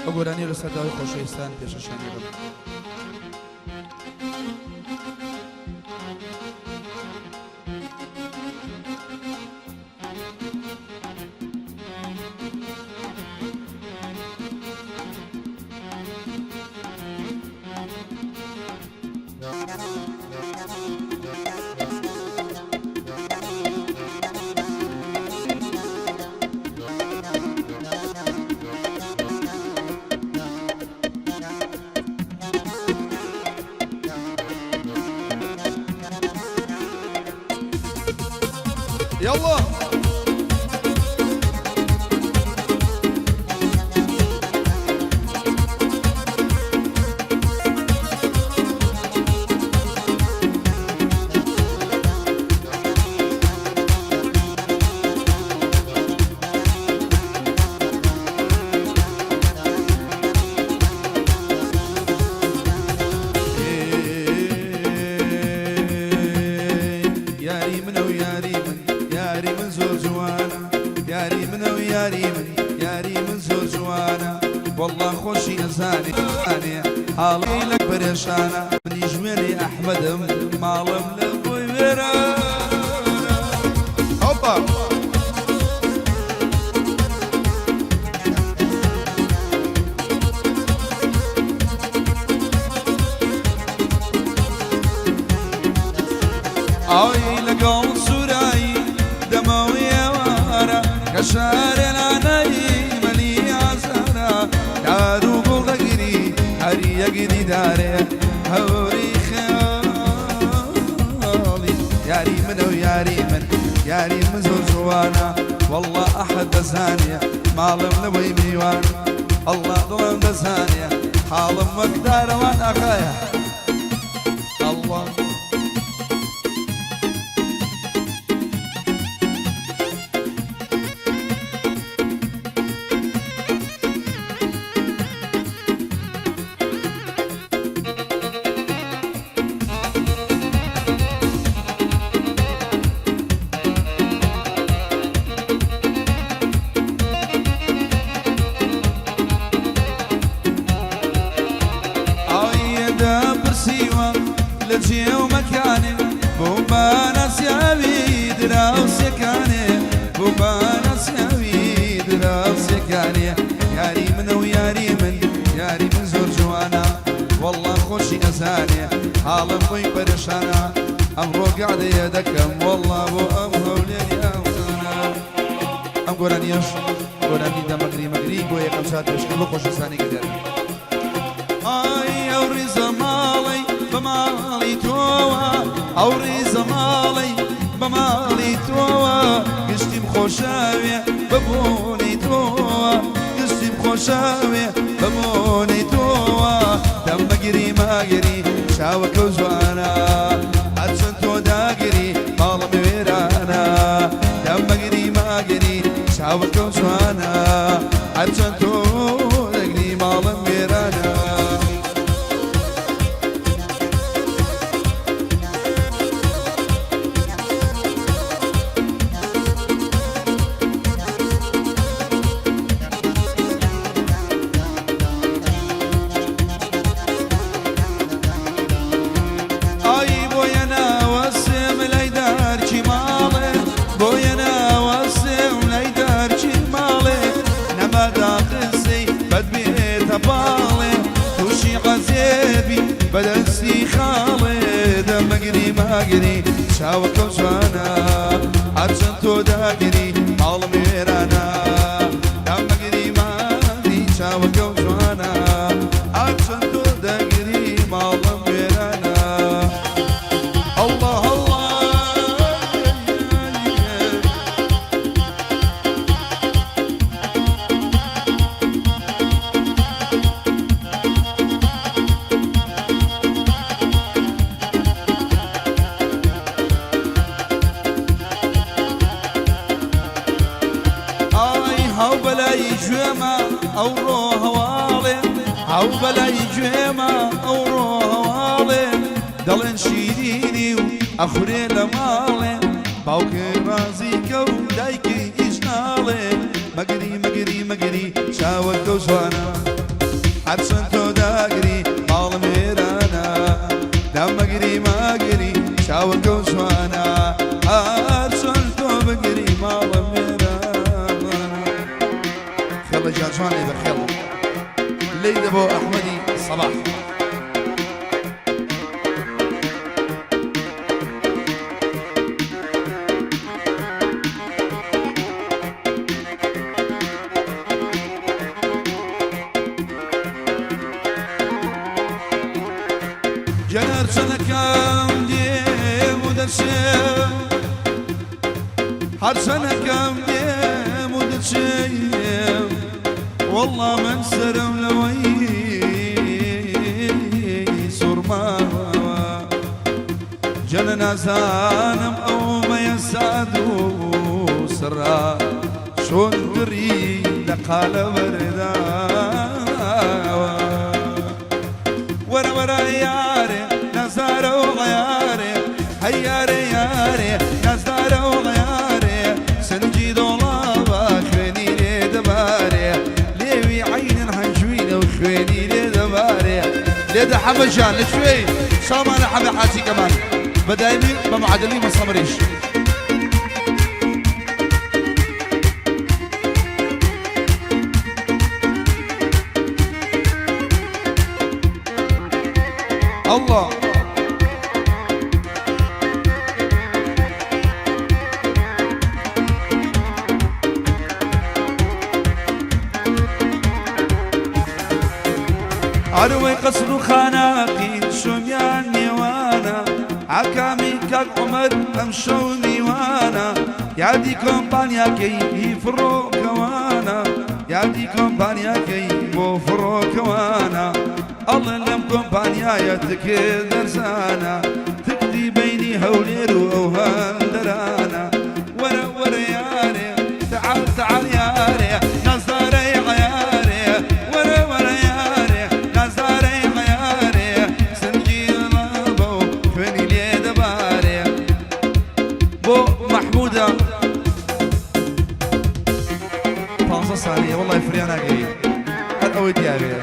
ئەو گۆرانیە لەسەر داوای خۆشەویستان پێشەشانی بم. يلا. یاری منە و یاری من، یاری من زۆر جوانە، یاری منە و یاری من، یاری من زۆر جوانە، والله خۆشی ئەزانێ حاڵی لە پەرێشانە، منیش وێنەی ئەحمەدم ماڵم لە بۆی وێرانە. هۆپا. ئای لەگەڵ سوورایی دەمەو ئێوارە کە شارێ لانایی مەلی ئازارە، دار و گوڵ دەگری هەر یەک دیدارێ هەوری خەیاڵی. یاری منە و یاری من، یاری من زۆر جوانە، والله ئەحەد دەزانێ ماڵم لەوەی میوان، ئەڵڵا دڵم دەزانێ حاڵم وەک دارەوان ئاغایە. ئەڵڵا. ئایەدا پرسیوە لە جێ و مەکانێ بۆ بە ناسیاوی دراوسێکانێ، بۆ بە ناسیاوی دراوسێکانێ. یاری منە و یاری من، یاری من زۆر جوانە، والله خۆشی ئەزانێ حاڵم بۆی پەرێشانە، ئەمڕۆ گەعدەیە دەکەم والله بۆ ئەم هەولێری ئەوزانە. ئەم گۆرانیەش گۆرانی دەمەگری مەگری بۆ یەکەم جار پێشکەش بۆ خۆشەویستانی گەلیان. ئای ئەو ڕیزە ماڵەی بە ماڵی تۆوە، ئەو ڕیزە ماڵەی بە ماڵی تۆوە، گشتیم خۆشاوێ بە بۆنەی تۆوە، گشتیم خۆشاوێ بە بۆنەی تۆوە. دەم مەگری ماگری چاوەکە و جوانە، هەرچەند تۆ داگری ماڵم وێرانە. دەم مەگری ماگری چاوەکە و جوانە، هەرچەند تۆ دەگری ماڵم وێرانە. ئای بۆیە ناوەسێم لای دارکی ماڵێ، بۆیە ناوەسێم لای دارکی ماڵێ، نەمادا قسەی بەد بێتە پاڵێ، تووشی عەزێبی بەدەستی خاڵێ. دەمەگری ماگری چاوەکەم جوانە، هەرچەند تۆ داگری ماڵم وێرانە. دەمەگری ماگری چاوەکەم جوانە، هەرچەند تۆ دەگری ماڵم وێرانە. ئەڵڵا ئەڵڵا. ئای هاو بەلای گوێمە ئەوڕۆ هەواڵێ، هاو بەلای گوێمە ئەوڕۆ هەواڵێ، دەڵێن شیرینی و ئەخورێ لە ماڵێ. باو باوکی ڕازی کە و دایکی هیچ ناڵێ. مەگری مەگری مەگری چاوەکە و جوانە، هەرچەند تۆ داگری ماڵم وێرانە. دامەگری مەگری چاوەکە و جوانە، هەرچەند تۆ بگری ماڵم وێرانە. خێڵە گیان جوان لێ بە خێڵ لێی دە بۆ ئەحمەدی سەباح. جەنار چەنەکەم دێم و دەچێم، هەرچەنەکەم دێم و دەچێم، والله من سەرم لەوەی سوڕماوە. جەنە نازانم ئەو مەیە ساد و سڕا چۆن گڕی لە قالە بەرداوە. وەرە وەرە یارێ نازدارە و عەیارێ، هەی یارێ یارێ نازدارە و عەیارێ، سنجی دۆڵاوە خوێنی لێ دەبارێ، لێوی عەینن هەنجوینە و خوێنی لێ دەبارێ. لێدە حەمە گیان لە کوێی؟ سامانە حەمە حاجی کەمال بە دایمی بە معادلی مەسەمریش. الله عەرەوەی قەسر و خاناقین شۆمیان نێوانە، ئاکامی کاک عومەر ئەمشەو میوانە، یادی کۆمپانیاکەی هی فڕۆکەوانە، یادی کۆمپانیاکەی بۆ فڕۆکەوانە، ئەڵێن لەم کۆمپانیایە تکێ دەرزانە، تکتی بەینی هەولێر و ئەو هەندەرانە. وەرە وەرە یارێ تەعال تەعال یارێ نازدارەی عەیارێ، وەرە وەرە یارێ نازدارەی عەیارێ، سنگی ڵابە و خوێنی لێ دەبارێ. بۆ مەحموودە پانزە سانیە وەڵای فریا ناگەی هەر ئەوەی دیاوێ.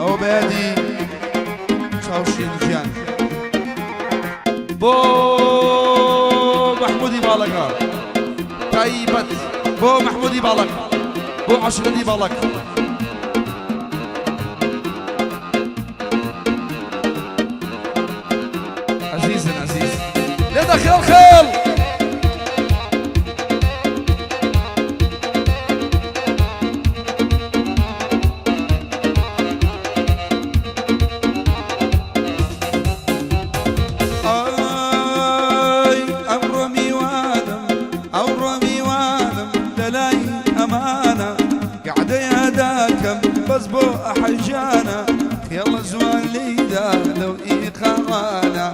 ئەوە بەیادی چاوشین گیان بۆ مەحمودی باڵەکە تایبەت، بۆ مەحمودی باڵەک، بۆ عەشرەتی باڵەک. عەزیزن عەزیز لێدە خێڵ خێڵ. ئای ئەمڕۆ میوانم، ئەوڕۆ میوانم لەلای ئەمانە، گەعدەی ئەداکەم بەس بۆ ئەحەیجانە، خێڵە زوان لێیدا لەو ئیقاعانە،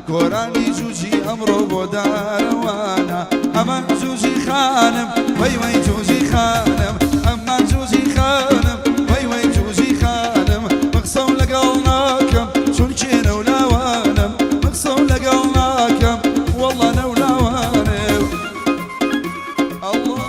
گۆرانی جوجی ئەمڕۆ بۆ دارەوانە. ئەمان جوجی خانم وەی وەی جوجی خانم، ئەمان جوجی خانم وەی وەی جوجی خانم، مقسەو لەگەڵ ناکەم چون کێنە و لاوانم، مقسەو لەگەڵ ناکەم واللە نەو لاوانم. ئەڵڵا.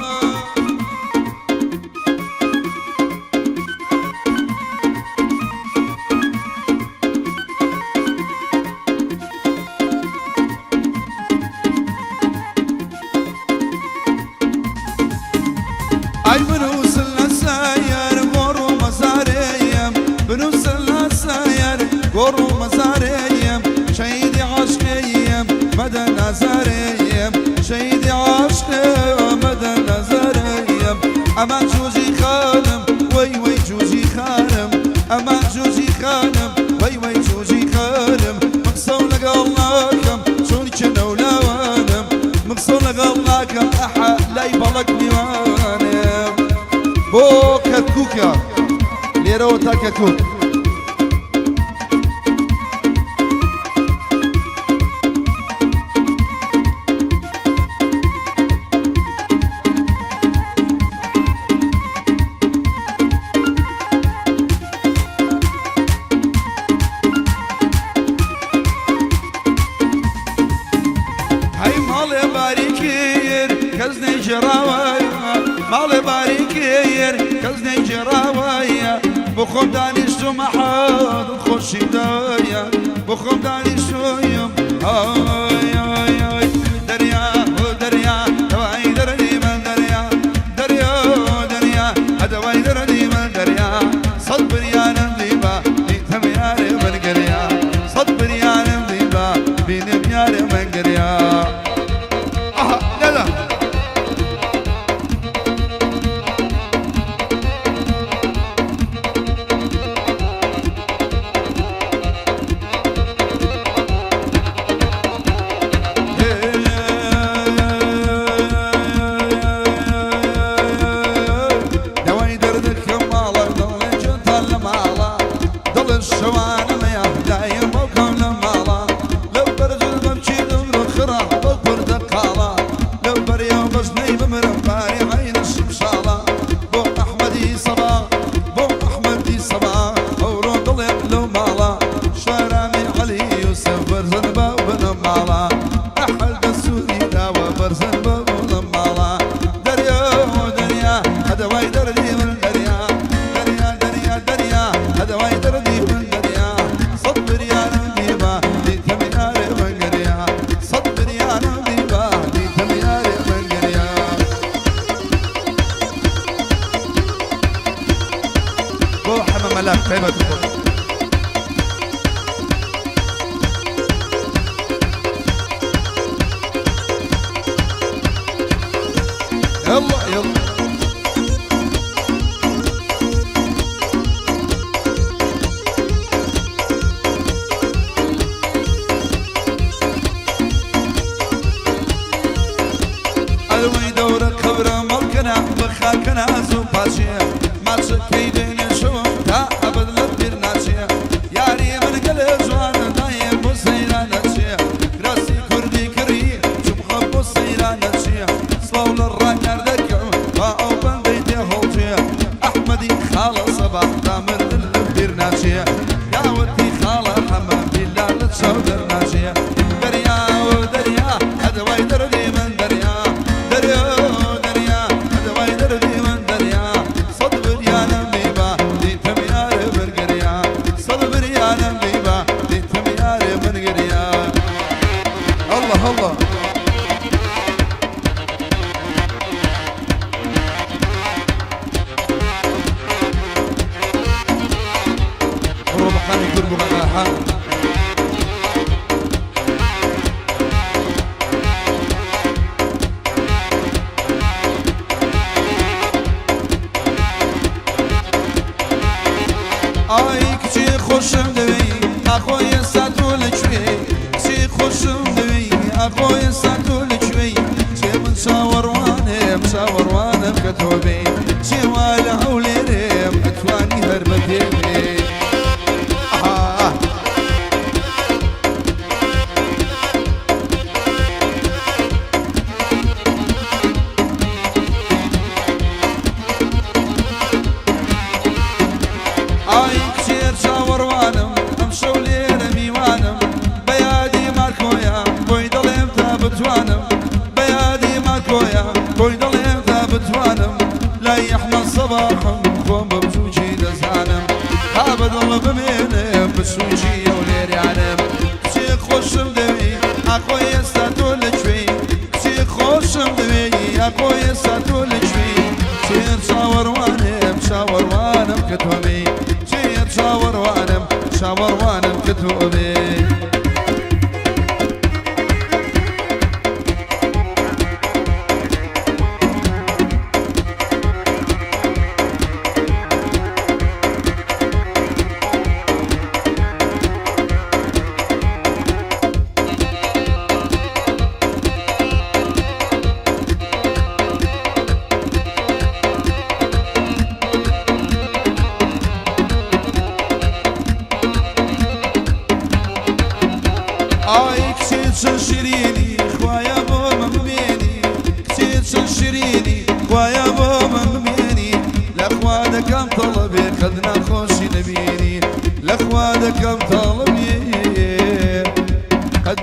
ئای بنووسن لە سەیەر گۆڕ و مەزارێیەم، بنووسن لە سەیەر گۆڕ و مەزارێیەم، شەهیدی عاشقێیەم مەدە نازارێیەم، شەهیدی عاشقێ مەدە نازارێیەم. ئەمان جوجی خانم وەی وەی جوجی خانم، ئەمان جوجی خانم وەی وەی جوجی خانم، مقسەو لەگەڵ ناکەم چونکە نەولاوانم، مقسەو لەگەڵ ناکەم ئەحە لای بەڵک میوانم. بۆ کەرکوکە لێرەوە تا کەرکوک. کەس نەیگێڕاوە ماڵێ باریکێر کەس نەیگێڕاوە بۆ خۆم دانیشتوم ئەحەد خۆشیم دایە بۆ خۆم دانیشتویم ئای ئای ئای دەریا دەریا دەوای دەردی من دەریا دەریا دەریا هەدەوای دەردی من دەریا سەد بریانم دیبا دیتم یارێ من گریا سەد بریانم دیبا بینم یارێ من گریا ئەها لەلا. دەوای دەردەکەم ماڵە دڵێ جوتان لە ماڵە دڵ شەوانەمەیە دایم بەوکەم لە ماڵە لەو بەرزل بەمچی دڵ خڕا بەو پردەقاڵە لەو بەریەو بەژنەی بمرم باری عەینە شمشاڵە بۆ ئەحمەدی سەبا بۆ ئەحمەدی سەبا ئەوڕۆ دڵێک لەو ماڵە شارامی عەلی یوسف بەرزن بە بنەماڵە ئەحەل دەستوری داوە بەرزن بە بنەماڵە دەریا دەریا هەدەوای دەردی من دەریا دەریا دەریا دەریا هەدەوای دەردی من دەریا سەد بریانم دیبا دیتم یارێ من گریا سەد بریانم دیبا دیتم یارێ من گریا. بۆ حەمە مەلاک تایبەت خۆش. يلا يلا ئەلوەی دەورە قەبرە مەڵکەنە بەخاکەنە زوو پاچێ ماچەکەی دێنێ شەوم تا ئەبەد لە بیر ناچێ یاری من گەلێ جوانە دایە بۆ سەیران نەچێ کراسی کوردی کڕی چومخە بۆ سەیران نەچێ سڵاو لە ڕانیار دەکەم با ئەو بەندەی تێ هەڵچێ ئەحمەدی خاڵە سەباح تا مردن لە بیر ناچێ داوەتی خاڵە حەمە بیلا لە چاو دەرناچێ دەریا و دەریا هەدەوای دەردی من دەریا دەریا دەریا هەدەوای دەردی من دەریا سەد بریانم بیبا دیتم یارێ من گریا سەد بریانم بیبا دیتم یارێ من گریا الله الله. ڕۆبەکانی کورد بوو. ئای کچی خۆشم دەوێی ئاخۆ ئێستا تۆ لەکوێ کچی خۆشم دەوێی ئاخۆ ئێستا تۆ لەکوێی چێ من چاوەڕوانم چاوەڕوانم کە تۆ بێ چێ وا لە هەولێرێم ئەتوانی هەر بەپێ بێ. ئاها. ئای کچێر چاوەڕوانم ئەمشەو لێرە میوانم بە یادی مارکۆیە بۆی دەڵێم تا بتوانم بە یادی مارکۆیە بۆی دەڵێم تا بتوانم لای ئەحمەد سەباحم خۆم بە بچووکی دەزانم تا بە دڵ بمێنم بچووکی ئەو لێریانم کچێ خۆشم دەوێی ئاخۆ ئێستا تۆ لەکوێی کچێ خۆشم دەوێی ئاخۆ ئێستا تۆ لەکوێی چێر چاوەڕوانم چاوەڕوانم کە تۆ بێی چێر چاوەڕوانم چاوەڕوانم کە تۆ بێی. ئای کچێ چەند شیرینی خوایە بۆ من بمێنی کچێ چەند شیرینی خوایە بۆ من بمێنی لە خوا دەکەم تەڵەبێ قەت ناخۆشی نەبینی لە خوا دەکەم تەڵەبێ قەت.